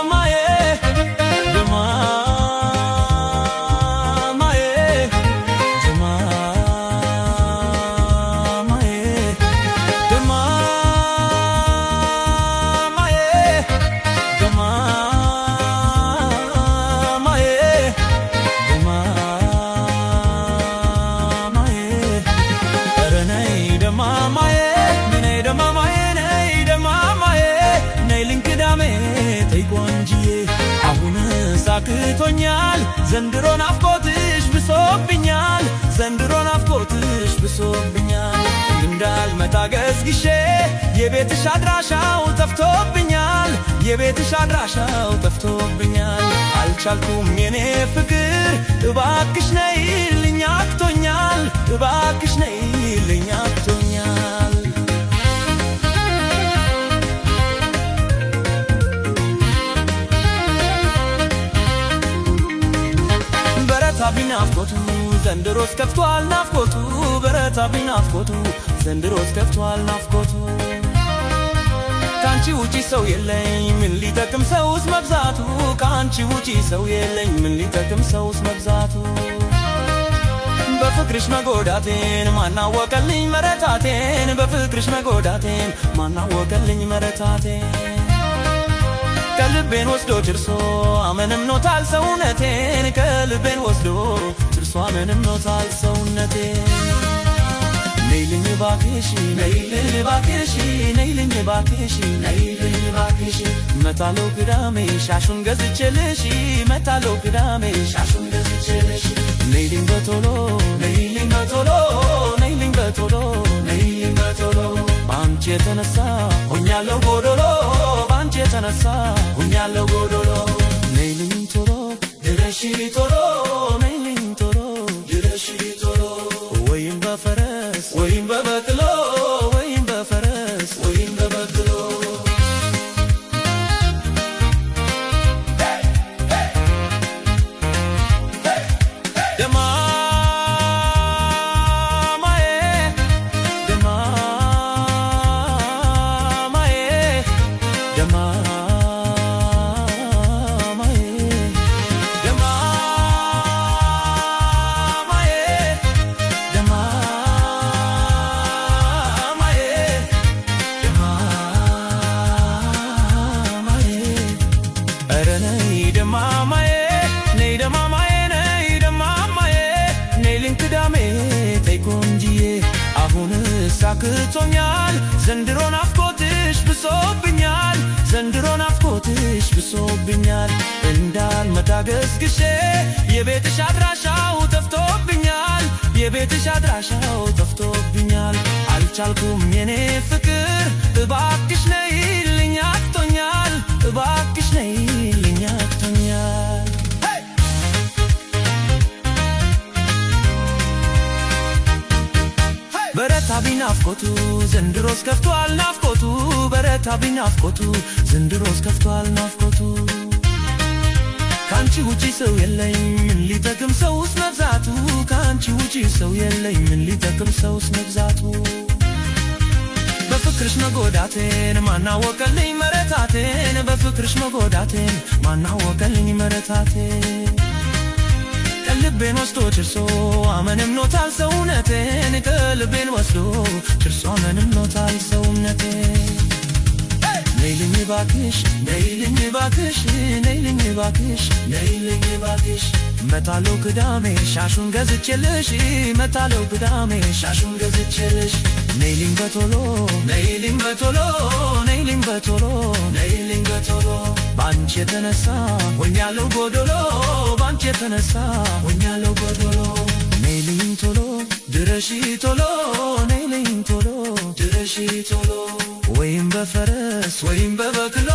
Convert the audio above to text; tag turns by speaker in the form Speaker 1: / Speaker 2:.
Speaker 1: ደማማዬ ደማማዬ ደማማዬ ደማማዬ ደማማዬ ደማማዬ፣ ኧረ ነይ ደማማዬ፣ ነይ ደማማዬ፣ ነይ ደማማዬ፣ ነይልኝ ቅዳሜ ተይ ቆንጅዬ። አሁንስ አቅቶኛል፣ ዘንድሮ ናፍቆትሽ ብሶብኛል፣ ዘንድሮ ናፍቆትሽ ብሶብኛል። እንዳልመጣ ገዝግሼ የቤትሽ አድራሻው ጠፍቶብኛል፣ የቤትሽ አድራሻው ጠፍቶብኛል። አልቻልኩም የኔ ፍቅር፣ እባክሽ ነይልኝ አቅቶኛል፣ እባክሽ ነይልኝ አቅቶኛል። በረታብኝ ናፍቆቱ፣ ዘንድሮስ ከፍቷል ናፍቆቱ። በረታብኝ ናፍቆቱ፣ ዘንድሮስ ከፍቷል ናፍቆቱ። ከአንቺ ውጪ ሰው የለኝ፣ ምን ሊጠቅም ሰውስ መብዛቱ? ከአንቺ ውጪ ሰው የለኝ፣ ምን ሊጠቅም ሰውስ መብዛቱ? በፍቅርሽ መጎዳቴን ማናወቀልኝ መረታቴን? በፍቅርሽ መጎዳቴን ማናወቀልኝ መረታቴን? ከልቤን ወስዶ ጭርሶ አመንም ኖታል ሰውነቴን። ከልቤን ወስዶ ጭርሶ አመንም ኖታል ሰውነቴን። ነይልኝ እባክሽ፣ ነይልኝ እባክሽ፣ ነይልኝ እባክሽ፣ ነይልኝ እባክሽ። መታለው ቅዳሜ ሻሹን ገዝቼልሽ፣ መታለው ቅዳሜ ሻሹን ገዝቼልሽ። ነይልኝ በቶሎ፣ ነይልኝ በቶሎ፣ ነይልኝ በቶሎ፣ ነይልኝ በቶሎ። በአንቺ የተነሳ ሆኛለሁ ጎዶሎ፣ በአንቺ የተነሳ ሆኛለሁ ጎዶሎ። ነይልኝ ቶሎ፣ ድረሺ ቶሎ፣ ነይልኝ ቶሎ፣ ድረሺ ቶሎ። ወይም በፈረስ ወይም በበቅሎ፣ ወይም በፈረስ ወይም በበቅሎ። ደማማዬ ደማማዬ ደማማዬ ደማማዬ ደማማዬ ደማማዬ፣ ኧረ ነይ ደማማዬ፣ ነይ ደማማዬ፣ ነይ ደማማዬ፣ ነይልኝ ቅዳሜ ተይ ቆንጅዬ። አሁንስ አቅቶኛል፣ ዘንድሮ ናፍቆትሽ ብሶብኛል፣ ዘንድሮ ናፍቆትሽ ብሶብኛል። እንዳልመጣ ገስግሼ የቤትሽ አድራሻው ጠፍቶብኛል፣ የቤትሽ አድራሻው ጠፍቶብኛል። አልቻልኩም የኔ ፍቅር፣ እባክሽ ነይልኝ አቅቶኛል፣ እባክሽ ነይልኝ አቅቶኛል። በረታብኝ ናፍቆቱ፣ ዘንድሮስ ከፍቷል ናፍቆቱ። በረታብኝ ናፍቆቱ፣ ዘንድሮስ ከፍቷል ናፍቆቱ። ከአንቺ ውጪ ሰው የለኝ፣ ምን ሊጠቅም ሰውስ መብዛቱ? ከአንቺ ውጪ ሰው የለኝ፣ ምን ሊጠቅም ሰውስ መብዛቱ? በፍቅርሽ መጎዳቴን ማናወቀልኝ መረታቴን? በፍቅርሽ መጎዳቴን ማናወቀልኝ መረታቴን? ከልቤን ወስዶ ጭርሶ አመንም ኖታል ሰውነቴን። ከልቤን ወስዶ ጭርሶ አመንም ኖታል ሰውነቴን። ነይልኝ እባክሽ፣ ነይልኝ እባክሽ፣ ነይልኝ እባክሽ፣ ነይልኝ እባክሽ። መታለው ቅዳሜ ሻሹን ገዝቼልሽ፣ መታለው ቅዳሜ ሻሹን ገዝቼልሽ። ነይልኝ በቶሎ፣ ነይልኝ በቶሎ፣ ነይልኝ በቶሎ፣ ነይልኝ በቶሎ። ባንቺ የተነሳ ሆኛለሁ ጎዶሎ፣ ባንቺ የተነሳ ሆኛለሁ ጎዶሎ። ነይልኝ ቶሎ፣ ድረሺ ቶሎ፣ ነይልኝ ቶሎ፣ ድረሺ ቶሎ። ወይም በፈረስ ወይም በበቅሎ።